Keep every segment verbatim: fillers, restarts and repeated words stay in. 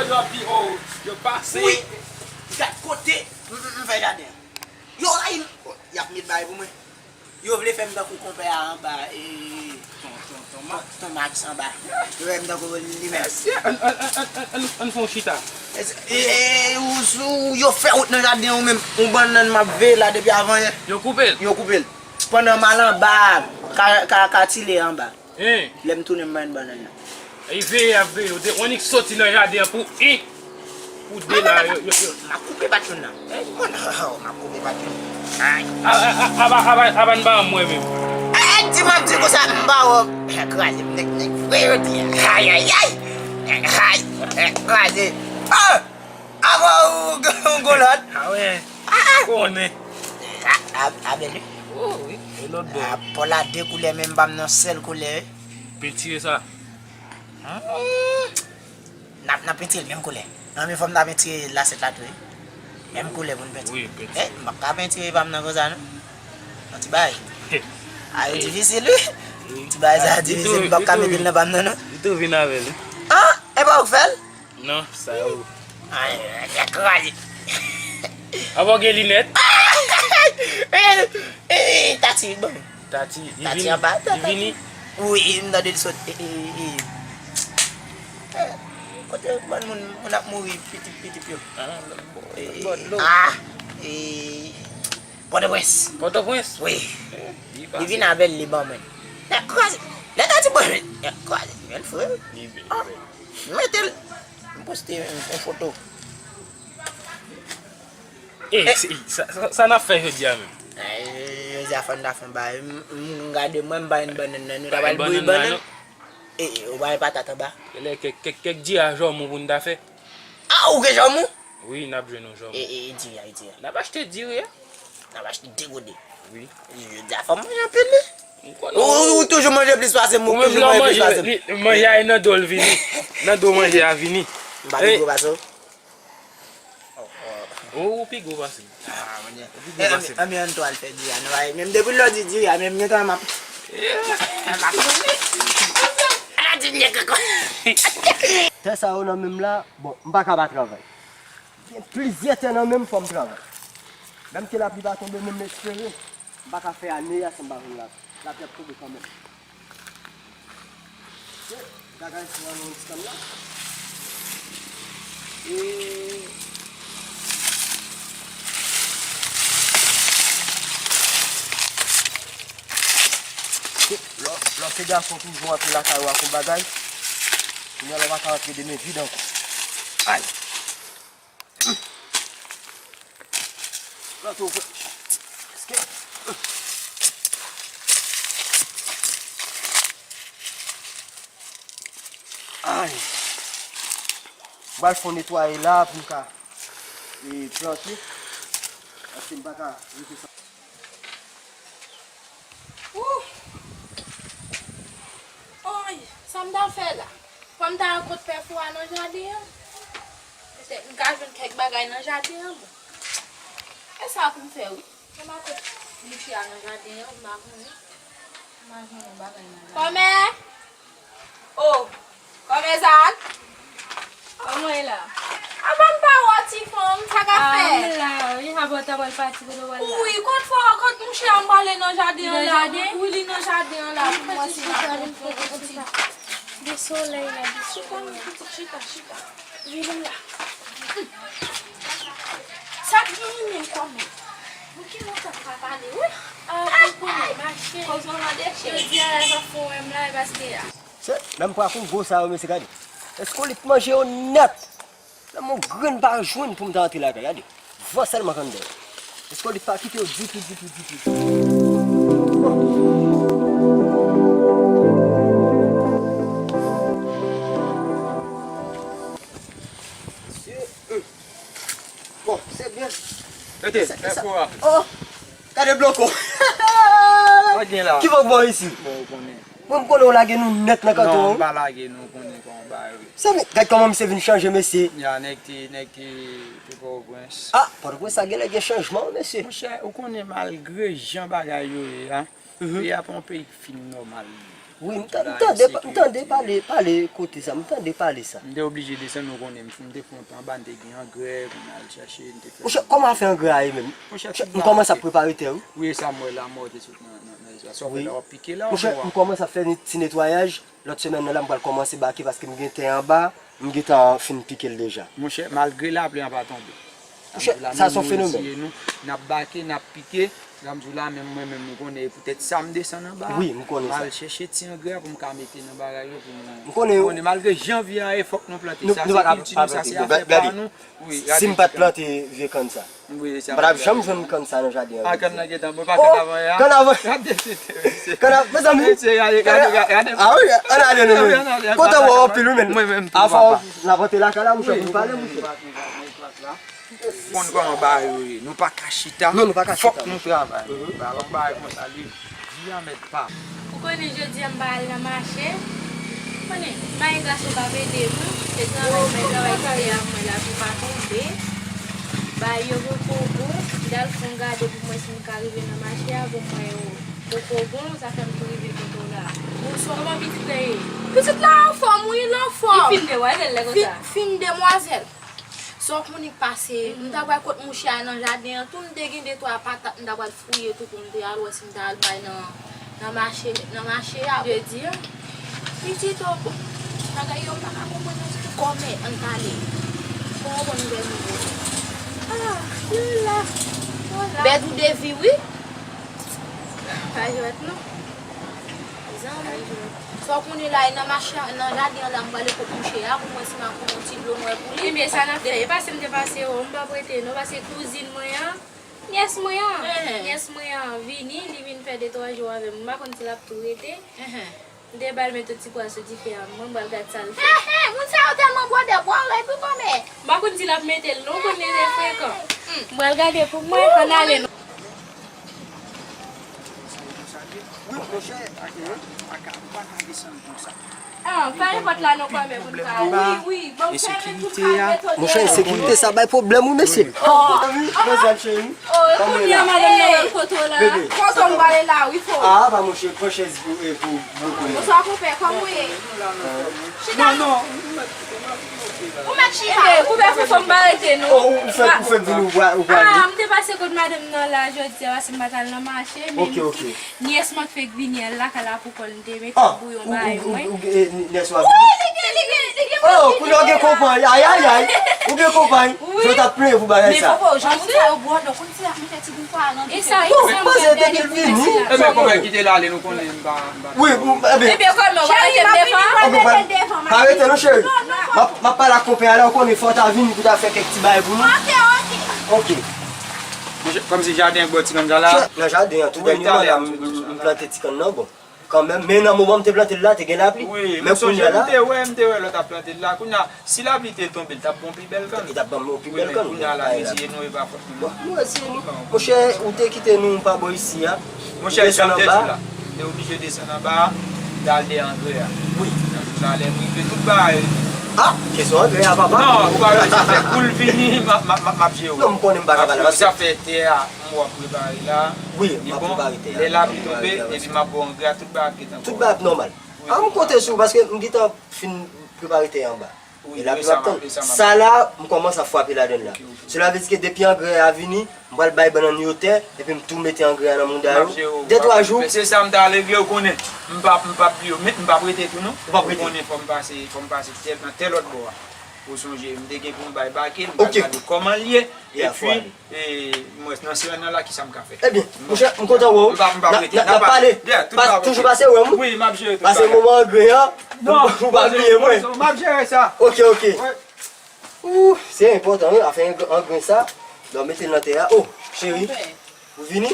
Yo, yo pi o, yo pase. Wi. Gad kote m, m, m fè jaden an. Yo rayi m. Y ap met bagay pou mwen. Yo vle fè m tankou konpè a anba, e, ton, ton, ton Max anba. Yo fè m tankou li menm. Mesye, ann, ann, ann, ann, ann, ann fè yon chita. E, e, e, ou sou, yo fè wout nan jaden ou menm. Yon bannann m ap veye la depi avan yè. Yo koupe l? Yo koupe l. Pandan m al anba, ka, ka, ka tile anba. Hein? Lè m tounen m ba yon bannann nan. Ey, veye, ap veye. Ou te, w annik soti nan jaden an pou, hein? Pou de la, yo, yo, yo. M ap koupe pat youn nan. Ey, mwen, oh, m ap koupe pat youn. Ay. A, a, a, aba, aba, aba, n ba mwen menm. Ey, di m ap di konsa, m ba w. Kraze m, nèg, nèg, vre yo di. Ay, ay, ay. Ay, kraze. Ah! Avan ou, ou gon lòt. Ah ouais. Ah, ah. Konnen. A, a, a bèl wi. Oh, wi. E lòt bò? A, Pòl la de koulè, men m pa m nan sèl koulè wi. Pentire sa. N ap, n ap pentire l menm koulè. Nan men fò m ta pentire lasyèt la tou wi. Menm koulè pou n pentire. Wi, pentire. Eh, m p ap ka pentire pa m nan konsa non. Yon ti bagay. A, yo difisil wi. Ti bagay sa difisil, m p ap ka mete l nan pa m nan non. Li tou vin avè l wi. Ah, e pa ou k fè l? Non, sa ou. Ay, ay, ay, kraze. Apa w gen linèt? Eh, eh, eh, Tati, bon. Tati, li Tati vini, anba, li vini. Wi, m tande l sot. Eh, eh, eh. Eh, kote bann moun, moun ap mouri pitit, pitit yo? Ah, lòt bò, eh, lòt bò dlo. Ah, eh, Pòtoprens. Pòtoprens? Wi. Li vin avè l, li ban mwen. Lè kraze. Lè Tati ban mwen. Lè kraze. Li vin frè. Li vin frè. M mete l. M poste yon, yon foto. E, e, sa, sa, sa n ap fè jodi a menm? Ay, jodi a fò n ta fè yon bagay. M, m gade mwen, m pa yon bannann nan. Nou ta pral bouyi bannann. E, e, ou pa yon patat anba. Genlè kèk, kèk, kèk diri a jòmou pou n ta fè. Ah, ou gen jòmou? Wi, n ap jwenn yon jòmou. E, e, e diri a, e diri a. N ap achte diri a. N ap achte de gode. Wi. Jodi a fò m manje anpil wi. Ou, ou, ou toujou manje plis pase m, ou toujou manje plis pase m. Manje a e nan do l vini. Nan do manje a vini. M pa pi gwo pase w. Ou, ou pi gwo pase m. Ah, mwen, ou pi gwo pase m. Anben, ann tou al fè diri a, nou pa menm depi lè w di diri a, menm gentan m ap, m ap, ala di nèg ankò. Tè sa yo nan men m la, bon, m pa ka pa travay. Gen plizyè tè nan men m, fò m travay. Menm ke lapli pa tonbe, men m espere. M pa ka fè ane a san m pa jwenn lapli. Lapli ap tonbe kanmenm. Bagay sa nan yon ti kann la. E lè, lè w se gason toujou antre lakay ou ak yon bagay, kounye a la w pa ka antre de men vid ankò. Ay! Pran tou, pran. Èske Ay. M pral fè yon netwaye la pou m ka, e, plante. Paske m pa ka rete san. Ooh! Ay, sa m ta fè la? Fò m ta al kot pè fou a nan jaden an. Petèt m ka jwenn kèk bagay nan jaden an, bon. E sa pou m fè, wi. Mwen pa konn mouche a nan jaden an, m pa konnen. M pa jwenn yon bagay nan jaden. Kòmè! Oh! Kòmè Zan! Kòman w ye la? Apa m pa wè w, ti fanm, sa k ap fèt? Ah, m la wi, apa w ta pral pati, kote w pral la? Wi, kot fò, kot mouche a m prale nan jaden an la? Nan jaden? Wi, li nan jaden an la, pou m wè si m ap jwenn yon ti. Gen solèy la, gen solèy la. Chita, chita, chita. Vini la. Sa k genyen menm kòmè? Bon, ki lè w t ap ka pale, wi? Ah, ou konnen, mache. Koze w nan deche. Jodi a, sa fò wè m la, e paske a. Se, menm pwa kongo sa yo, mesye, gade. Èske w li t manje yo nèt? Menm yon grenn pa jwenn pou m ta antre lakay, gade. Van sèlman k anndan yo. Èske w li t pa kite yo ditou, ditou, ditou? Mesye, hmm. Bon, se byen. Mete, se, fè sa. Fò a. Oh! Gade bloko. Sa gen la? Ki bò bò isi? Bon, ou konnen. Mwen, m konnen w lage nou nèt nan kanton an. Non, m pa lage nou, ou konnen kòman bagay yo ye. Sa men, gad kòman misye vin chanje, mesye. Ya, nèg te, nèg te, te Pòtoprens. Ah, Pòtoprens sa genlè gen chanjman, mesye. Monchè, ou konnen malgre jan bagay yo ye a, peyi a pa yon peyi ki fin nòmal. Wi, m ta-, m tande, m tande pale, pale kote sa, m tande pale sa. M te oblije desann, ou konnen, m, m te fè yon tan anba, m te gen angrè pou m al chache, m te fè. Monchè, kòman afè angrè a ye menm? Monchè, m kòmanse ap prepare tè, wi. Wi, e sa m wè la, mò te sot nan, nan, nan, sa w fè la, w ap pike la, ou wè. Monchè, m kòmanse ap fè ti netwayaj. Lòt semèn nan la, m pral kòmanse bake paske m gen tè anba, m gentan fin pike l deja. Monchè, malgre lapli a pa tonbe. Monchè, sa se yon fenomèn. N ap bake, n ap pike. Jan m di w la, menm mwen menm, ou konnen, poutèt sa m desann anba a. Wi, m konnen sa. M al chèche ti angrè pou m ka mete nan bagay yo pou m. M konnen. Ou konnen, malgre jan vi a ye, fòk nou plante. Sa se kilti nou, sa se afè pa nou. Wi, si m pa t plante vye kann sa. M pa t ap janm jwenn kann sa nan jaden an. Ah, kann nan gentan bon, pa kann avan ye a. Kann avan. Gade ti tè, mesye. Kann avan, mezanmi. Mesye, gade, gade, gade. Ah wi, ann ale nou menm. Kontan wè w anpil wi menm. Mwen menm tou, papa. Afò n ap antre lakay la, monchè, pou n pale, monchè. Wi, wi, wi, wi, wi, wi, wi. Konn kòman bagay yo ye. Nou pa ka chita. Non, nou pa ka chita. Fòk nou travay. Mhm. Ba, yon bagay konsa li di a mèt pa. Ou konnen jodi a m pa al nan mache. Konnen, mayi gason pa ede m. Se travay, se travay ki te a mwen la pou pa tonbe. Bay yo poko bon. M t al fè yon gade pou mwen si m ka rive nan mache a pou mwen yo. Poko bon, sa fè m tou rive kote w la. Bonswa, kòman pitit la ye? Pitit la anfòm, wi, l anfòm. Li fin demwazèl, lè konsa. Fin, fin demwazèl. Sa w konnen k pase, m ta pral kot mouche a nan jaden an tou, m te gen de twa patat, m ta pral fouye tou pou m te al wè si m ta al bay nan, nan mache, nan mache a. Jodi a? Pitit o, bagay yo m pa ka konprann yo ditou. Kòmè, ann pale. Kòman w konn nouvèl nouvo? Ah, yo la. Yo la. Bèt ou devi, wi. Pa jwèt non. Mezanmi. Sa w konnen la, e nan mache, nan jaden an la, m prale kot mouche a pou mwen si m a pran yon ti dlo nwè pou li. Ebyen, sa n ap fè? E pase m te pase, o, m p ap rete non, paske kouzin mwen an, nyès mwen an, nyès mwen an vini, li vin fè de twa jou avè m. M pa konn si l ap tou rete. M te ba l met yon ti pwa sou dife a, mwen, m pral gad sa l fè. Moun sa yo tèlman bwòdè, bwòdè tou kòmè. M pa konn si l ap mete l non, konnen li frekan. M pral gade pou mwen, ann ale non. Wi, monchè, aka, aka, ou pa ka desann konsa. Ah, fèmen pòt la non, kòmè, pou n ka ale. Wi, wi, bon, fèmen tout kal betonè. Monchè, ensekirite sa bay pwoblèm, wi, mesye. Oh, oh, oh, kounye a madanm nan wè l kote w la. Bebe. Kote w m prale la, wi, fo. Ah, pa monchè, pran chèz pou, eh, pou, pou, pou. Bonswa, konpè, kòman w ye? Chita. Non, non. Ou mèt chita. Ebyen, koupe fofo m pa rete non. Oh, ou fèk, ou fèk vin ou pral, ou pral. Ah, m te pase kot madanm nan la jodi a, paske m pa t al nan mache, men li, nyès mwen k fèk vini, al lakay la pou kò l, m te mete bouyon bay mwen. Ou gen, ou gen, ou gen, eh, nyès ou a vini? Wi, li gen, li gen, li gen. Oh, kounye a w gen konpay, ayayay, ou gen konpay. Wi. Jan w t ap plenyen pou bagay sa. Men fofo, jan moun sa yo bwòdò, konn si y ap mete ti boukwa nan dife. E sa, e sa m pral fè depi mèsi la. Ebyen, konpè, kite l ale, nou konnen m pa, m pa. Wi, m, ebyen. Ebyen, kòmè, w pa mete m devan? Cheri, m ap vini, m ap mete l devan, m ap vini. Pa rete non, cheri. Non, non. M ap, m ap pale ak konpè a la, ou konnen fò w ta vini pou w ta fè kèk ti bagay pou nou. Ok, ok. Ok. Monchè, kòmsi jaden an bò ti kann sa la. Nan jaden an, tou dènyèman la, m, m, m plante ti kann nan, bon. Kanmenm, men nan moman m te plante l la, te gen lapli. Wi, men kounye a la, m te wè, m te wè lè w t ap plante l la. Kounye a, si lapli te tonbe, l t ap ban w pi bèl kann. Li t ap ban m yon pi bèl kann. Kounye a la, nou eseye nou, e pa fòt nou. Bon, nou eseye nou. Monchè, ou te kite nou pa bò isi a. Monchè, jan m te di w la, m te oblije desann anba a, m t al dèyè angrè a. Wi. Talè m rive, tout bagay. Ah, kesyon angrè a, papa. Non, ou pa bezwen fè, kou l vini, m ap, m ap, m ap, m ap jere w. Non, m konnen m pa ka pale, paske sa fè tè a. M wè w ap prepare la. Wi, m ap prepare tè a. Lè lapli tonbe, epi m ap ba w angrè a, tout bagay ap gentan kòrèk. Tout bagay ap nòmal. Wi. Ah, m konte sou ou, paske m gentan fin prepare tè a anba. Wi, e lapli ap tann. Sa la, m kòmanse ap frape ladann la. Ok, ok. Sela vle di ke depi angrè a vini, m pral bay bannann yo tè, epi m tou mete angrè a nan mouda yo. De twa jou. Se sa m ta regle, ou konnen. M p ap, m p ap bliye w, men m p ap rete tou non. Ou p ap rete. Ou konnen fò m pase, fò m pase tè, nan tèl lòt bò a. Ou sonje, m te gen pou m bay bake, m pral gade kòman l ye, epi, e, mwen, nan semèn nan la, kisa m ka fè. Ebyen, monchè, m kontan wè w. M p ap, m p ap rete. N ap pale. Toujou pase wè m. Wi, m ap jere tout bagay. Pase moman angrè an, pou pa bliye mwen. M ap jere sa. Ok, ok. Ou, se enpòtan, wi, afè angrè sa, lè w mete l nan tè a. Oh, cheri, ou vini?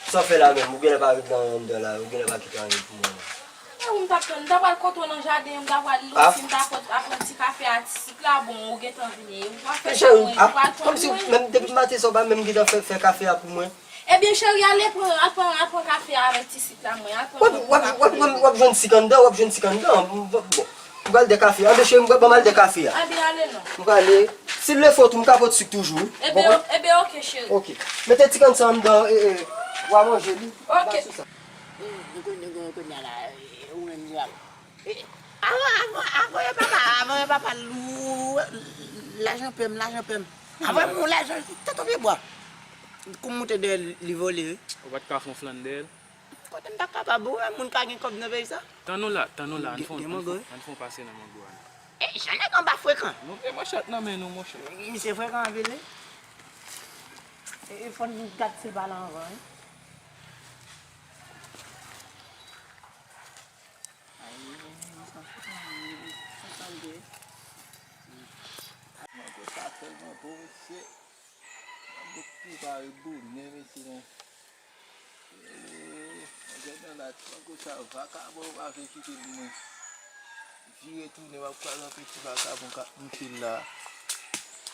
Sa w fè la menm? Ou genlè pa regle anyen anndan la, ou genlè pa kite anyen pou mwen la. E ou m t ap tann, m ta pral kote w nan jaden an, m ta pral li osi, m ta pral pran ti kafe a, ti sik la, bon, ou gentan vini. Ou pa fè sa, mwen, ou pral pran pou mwen. Menm depi maten sa, ou pa menm gentan fè, fè kafe a pou mwen. Ebyen, cheri, ale pran, al pran, al pran kafe a avèk ti sik la, mwen, al pran. W ap, w ap, w ap, w ap jwenn sik anndan, w ap jwenn sik anndan. Bon, m pral dè kafe a. Anben, cheri, m pral, ban m al dè kafe a. Ebyen, ale non. M prale. Si l lefò tou, m ka pot sik toujou, wi. Ebyen, ebyen, ok, cheri. Ok. Mete ti kann sa anndan, e, e, w a manje li. Ok. M ba sou sa. E, nou konnen, nou konnen la, e, ou menm, Zwa. E, avan, avan, avan, e papa, avan, e papa, lou, lajan pè m, lajan pè m. Avan, m, lajan, tèt yon pye bwa. Kou m moute dèyè l, li vole, wi. Ou pa t ka fè yon flann dèyè l? Kote m ta kapab, ou wè moun ka gen kòb nan peyi sa? Tann nou la, tann nou la, ann fè, ann fè, ann fè yon pase nan mango a la. E, jan nèg anba frekan. Nou gen manchèt nan men nou, monchè. Misye frekan anpil, wi. E, e fò n gad si l pa la anvan, wi. Mango sa tèlman bon, mesye. Mango pi pare bonnen, mesye, non. Ee, manzè nan la, ti mango sa, vakabon pa vle kite l mwen. Vire tounen, w ap kwaze anpil ti vakabon k ap mouche l la.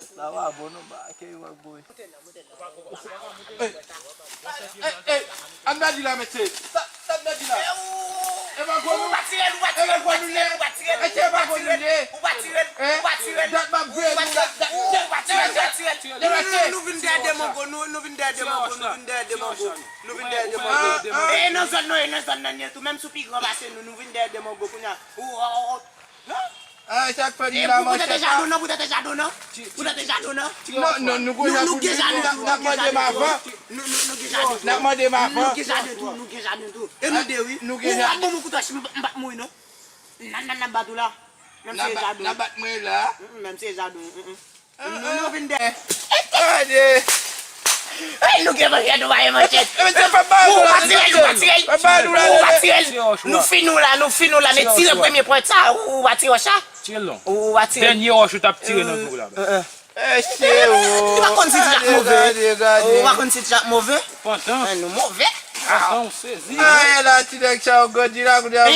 Sa va bon non, ba, ke yo ak boy. Ey, ey, ey, ann di la, mesye. Sa, sa ann di la. E pa gwo nou. E pa gwo nou ye. Mesye, e pa gwo nou ye. Hein? Dat m ap gwe nou la. Dat, dat, dat, mesye. Nou vin dèyè de mango, nou, nou vin dèyè de mango, nou vin dèyè de mango. Nou vin dèyè de mango. E nan zòn nou, e nan zòn nan ye tou, menm si w pi gran pase nou, nou vin dèyè de mango kounye a. Ou, ou, ou, Ah, sa k fè nou la, monchè. Pou tèt jaden non, pou tèt jaden non. Pou tèt jaden non. Non, non, nou gen jaden, n ap mande m avan. Nou, nou, nou gen jaden. N ap mande m avan. Nou gen jaden tou, nou gen jaden tou. E nou de, wi. Nou gen jaden. Ou a bon, mon kouto, si m pa, m pa mouri, non. Nan, nan, nan, bat ou la. Menm si e jaden. N ap bat mwen la. Mm, mm, menm si e jaden. Mm, mm. Nou, nou vin dèyè. Gade. Ey, nou gen manchèt, nou pa gen manchèt. Ou pa tire l, ou pa tire l. Ou pa tire l. Nou fini w la, nou fini w la. Men tire premye pwent sa, ou pa tire wòch la. Tire l non. Ou pa tire l. Dènye wòch ou t ap tire nan zye w la. Mesye, ou pa konn si ti ap move. Ou pa konn si ti ap move. Pantan. Nou move. Pantan, ou sezi. Ay, la, ti nèg sa, yo grandi la, kounye a,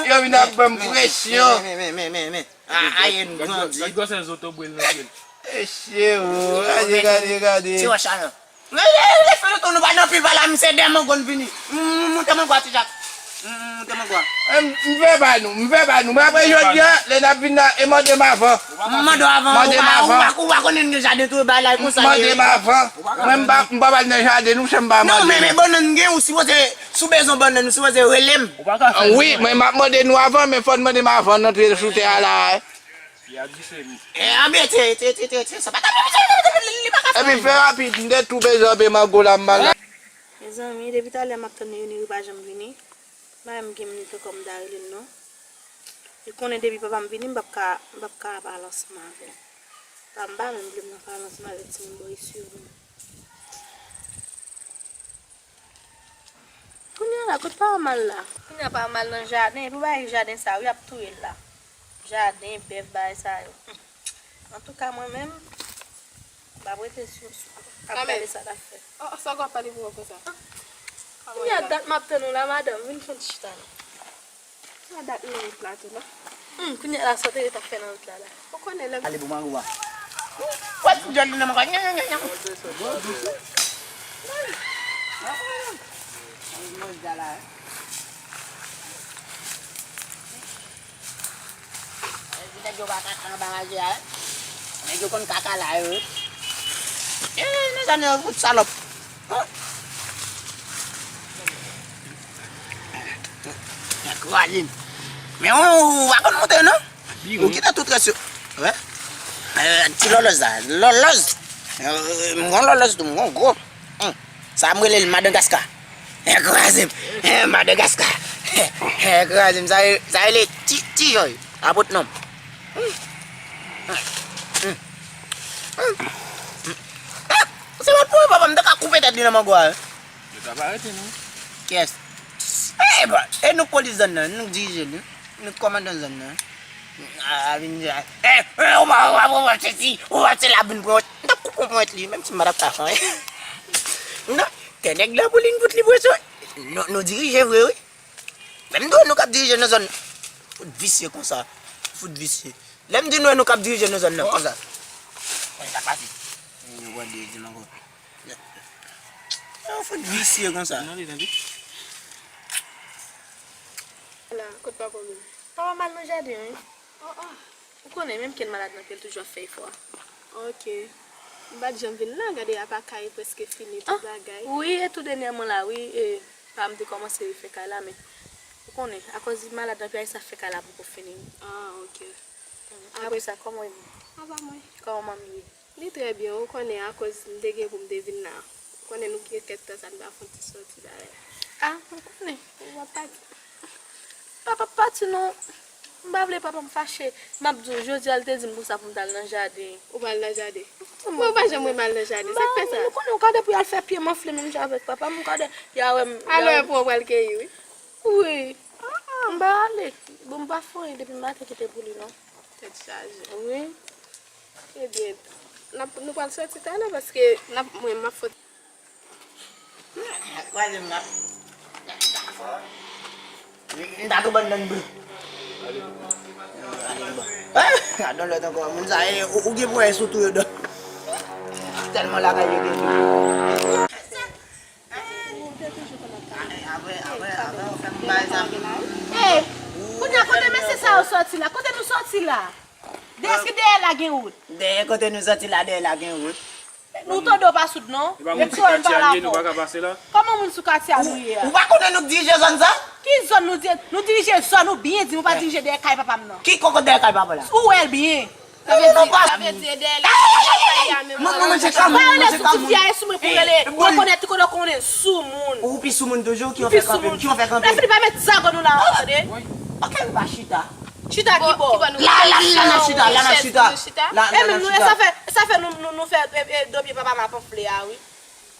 yo vin ap ban m presyon. Men, men, men, men, men. A, ayen grandi. Gad gwosè zotobre l nan pye l. Mesye, o, gade, gade, gade. Ti wòch la, non. Men, men, men, fè nou tou, nou pa nan pil pa la, misye dèyè mango n vini. M, m, moute mango a, ti Jak. M, m, moute mango a. M, m fè pa nou, m fè pa nou. Men apre jodi a, lè n ap vin la, e mande m avan. M mande w avan, ou pa, ou pa, ou pa konnen n gen jaden tou, e bagay konsa ye. Mande m avan. Mwen, m pa, m pa pral nan jaden nou, se m pa mande nou. Non, men, men bannann gen, ou sipoze, si w bezwen bannann, ou sipoze rele m. Wi, men m ap mande nou avan, men fò n mande m avan n antre sou tè a la. Fi a di se li. E, anben, te, te, te, te, te, sa pa ka, li pa ka fè anyen. Epi fè rapid, m te tou bezwen anpe mango la, m mal la. Mezanmi, depi talè m ap tann li vini, li pa janm vini. M pa menm gen minit ankò m ta rele l non. Li konnen depi papa m vini, m p ap ka, m p ap ka pale ansanm avè l. Papa m pa menm vle m nan pale ansanm avèk timoun bò isi yo non. Kounye a la, kot pa m al la? Kounye a pa m al nan jaden, epi bagay jaden sa yo, y ap touye l la. Jaden, bèf, bagay sa yo. Antouka, mwen menm, m p ap rete sou, sou, ap gade sa l ap fè. Oh, sa w ap pale pou mwen konsa? Kounye a dat m ap tann ou la, madanm, vin fè yon ti chita non. Sa dat nou wout la tou, non? Hmm, kounye a la, sa w te ret ap fè nan wout la, la? Ou konnen lè m ale pou mango a. Wè ti djòl li nan mango a. Nyan, nyan, nyan, nyan. Mwen di la, eh. Nèg yo pa kaka anba raje a, eh. Nèg yo konn kaka la, yo. Eh, nan zòn yo, fout salòp. Kraze m. Men ou, ou pa konn monte non. Ou kite tout rès yo. Wè. Eh, ti lòlòz la. Lòlòz. Eh, m gon lòlòz tou, m gon gwo. Hmm. Sa m rele l Madangaska. Eh, kraze m. Eh, Madangaska. Eh, kraze m. Sa, sa rele ti, ti jòy. Apot nonm. Hmm. Hmm. Hmm. Ah, se pa pou papa m te ka koupe tèt li nan mango a. Yo t ap arete nou. Kiyès? Eh, bon, e nou polis zòn nan, nou dirije l, wi. Nou kòmandan zòn nan. A, a vin di, eh, eh, ou pa, ou pa, ou pa, sesi, ou pa, se la vin pran. M t ap koupe yon ponyèt li, menm si m pa t ap ka fè anyen. Non, kè nèg la pou li n fout li presyon. Nou, nou dirije vre, wi. Menm nou, nou k ap dirije nan zòn. Fout visye konsa. Fout visye. Lè m di nou, nou k ap dirije nan zòn nan, konsa. Mwen, sa pase. Mwen, wè de di m ankò. Yon fout visye konsa. Tande, tande. La, kot papa w menm? Papa m al nan jaden, wi. Oh, oh. Ou konnen, menm ke l malad nan pye, l toujou ap fè efò a. Ok. M pa t janm vin la, gade apa kay prèske fini, tout bagay. Wi, e tou dènyèman la, wi, e pa m te kòmanse refè kay la, men ou konnen, akòz li malad nan pye a, sa fè kay la poko fini. Ah, ok. Apre sa, kòman w ye? Apa mwen? Kòman manmi ye? Li trè byen, ou konnen, akoz m te gen pou m te vin la. Ou konnen nou gen kèk tan sa n pa fè yon ti sòti bagay. Ah, m konnen. Ou p ap pati? Papa p ap pati non. M pa vle papa m fache. M ap di w, jodi a l te di m konsa pou m t al nan jaden. Ou pral nan jaden? Mwen, ou pa janm wè m al nan jaden. Sa k fè sa? Ou konnen, ou ka de pou y al fè pye m anfle menm jan avèk papa m, ou ka de, y a wè m. Alò, e pou w pral keyi, wi. Wi. M pa ale. Bon, m pa fè anyen depi maten ki te pou li, non. Tèt chaje. Wi. Ebyen, n ap, nou pral soti talè paske n ap, mwen, m ap fè. Kwaze m ap. M ta tou bann nan bri. Gadon lòt ankò. Moun sa, e, ou, ou gen pou wè sou tou yo dò. Tèlman lakay yo gen. Apre, apre, apre, ou fè m bay zam. Ey, kounye a, kote mesye sa yo sòti la? Kote nou sòti la? Dèyè, èske dèyè la gen wout? Dèyè, kote nou sòti la, dèyè la gen wout. Nou tande w pa soud non. E pa moun sou katye a nou ye, nou pa ka pase la. Kòman moun sou katye a nou ye a? Ou pa konnen nou k dirije zòn sa? Ki zòn nou di-, nou dirije zòn ou byen di, nou pa dirije dèyè kay papa m nan. Ki kòkòt dèyè kay papa la? Ou wè l byen. Sa vle di, sa vle di dèyè la, dèyè kay la menm. Mwen, mwen, manje kanmoun, manje kanmoun. Sou ti fi a, e sou mwen pou rele. Rekonèt kote w konnen sou moun. Ou pi sou moun toujou, ki yon fè kanpe, ki yon fè kanpe. Mèsi, li pa met zago nou la, tande. Ok, nou pa chita. Chita ki bò? La, la, la, n ap chita, la, n ap chita. La, la, n ap chita. E menm nou, e sa fè, e sa fè nou, nou, nou fè, e, e, dopye papa m ap anfle a, wi.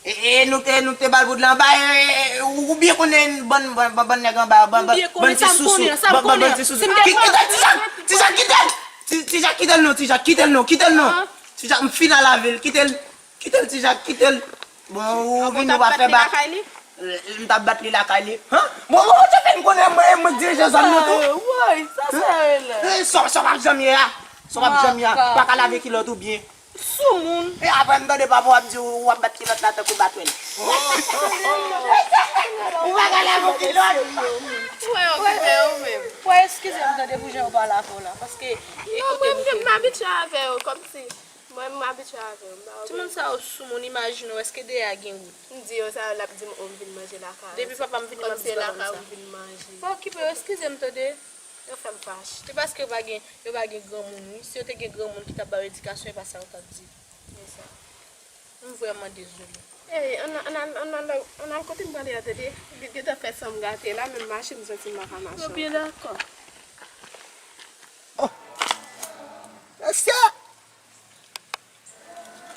E, e, nou te, nou te ba l bout la anba, e, e, e, ou, ou byen konnen bann, bann, bann, bann nèg anba, bann, bann, bann ti sousou, bann, bann, bann ti sousou. Ki-, kite l, Ti Jak, Ti Jak, kite l! Ti, Ti Jak, kite l non, Ti Jak, kite l non, kite l non! Ti Jak, m fin a lave l, kite l, kite l, Ti Jak, kite l! Bon, ou vin, ou pa fè bak. M t ap bat li lakay li. Han? Bon, bon, bon, te fè m konnen mwen, mwen dirije zòn nan tou. Woy, sa sa rele? E, sa, sa w ap janm ye a. Sa w ap janm ye a. Pa ka lave kilòt ou byen. Soumoun. E apre m tande papa w ap di w ap bat kilòt la tankou batwèl. Ou pa ka lave yon kilòt. Wè, okipe ou menm. Wè, eskize m tande pou jan w pale avè w la, paske e kote nou te viv. M abitye avè w, kòmsi. Mwen, m abitye avè w, m pa wè. Timoun sa yo soumoun, imajine w, èske dèyè a gen wout? M di yo sa, l ap di m, o, m vin manje lakay ou. Depi papa m vini, m ap di papa m sa. Kòmsi e lakay ou m vin manje. Pa okipe yo, eskize m tande. Yo fè m fache. Se paske yo pa gen, yo pa gen granmoun, wi. Si yo te gen granmoun ki t ap ba yo edikasyon, e pa sa yo t ap di. Se sa. M vrèman dezole. Ey, ann, ann al, ann al, ann al kote m prale a, tande. Li gentan fè san m gate la, menm mache m santi m pa ka mache ankò. Yo byen dakò. Oh! Mesye!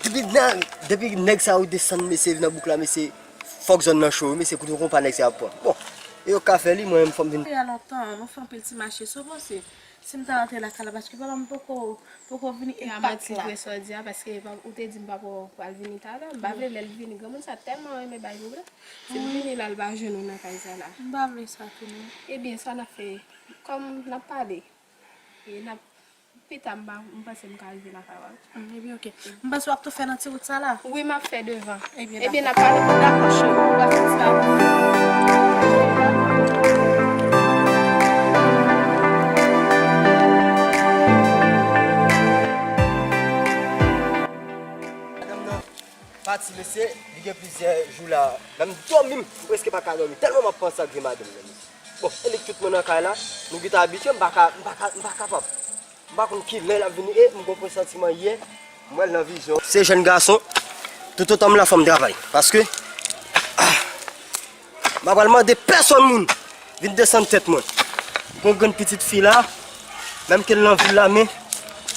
Depi nan, depi nèg sa yo desann, mesye, nan bouk la, mesye, fòk zòn nan cho, wi, mesye, kote konpa nèg sa yo ap pran. Bon, e yo ka fè li, mwen menm fò m vin. Deja lontan, nou fè anpil ti mache, sa w panse? Si m ta rantre lakay la, paske papa m poko, poko vini e pa t la. Vre sa w di a, paske pa, ou te di m papa w pral vini talè, m pa vle lè l vini, granmoun sa tèlman renmen bay pwoblèm. Si l vini la, l pa jwenn ou nan kay sa la. M pa vle sa tou non. Ebyen, sa n ap fè, kòm n ap pale, e n ap Pita, m pa, m panse m ka rive lakay ou a. Hmm, ebyen, oke. M panse w ap tou fè nan ti wout sa la. Wi, m ap fè devan. Ebyen, dakò. Ebyen, n ap pale pou dakò, cheri. Ou pa fè ti bagay. Madanm nan pati, mesye, li gen plizyè jou la. Menm dòmi, m prèske pa ka dòmi. Tèlman m ap panse ak vye madanm nan, mesye. Bon, e li k tout mwen nan kay la, nou gentan abitye, m pa ka, m pa ka, m pa kapab. M pa konn kilè l ap vini, e m gon presantiman yè, m wè l nan vizyon. Se jèn gason, toutotan m la fò m travay. Paske, ah, m pa pral mande pèsonn moun vin desann tèt mwen. Gon grenn pitit fi la, menm ke l nan vil la, men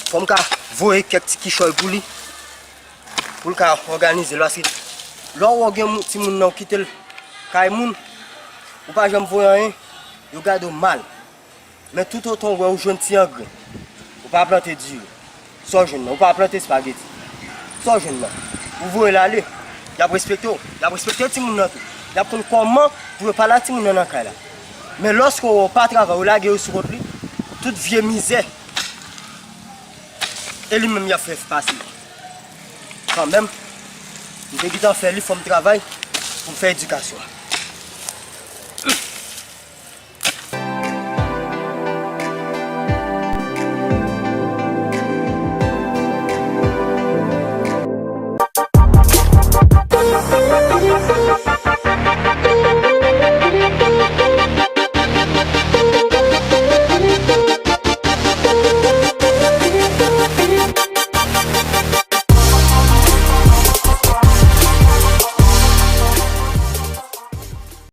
fò m ka voye kèk ti kichòy pou li. Pou l ka òganize l, paske lè w wè w gen moun, timoun nan, w kite l kay moun, ou pa janm voye anyen, yo gade w mal. Men toutotan w wè w jwenn ti angren, ou pa plante diri, sa w jwenn nan, ou pa plante espageti, sa w jwenn nan, ou voye l ale, y ap respekte w, y ap respekte timoun nan tou, y ap konn kòman pou yo pale ak timoun nan nan kay la. Men lòske w wè w pa travay, ou lage yo sou kont li, tout vye mizè, e li menm y ap fè pase. Kanmenm, m te gentan fè li, fò m travay pou m fè edikasyon an.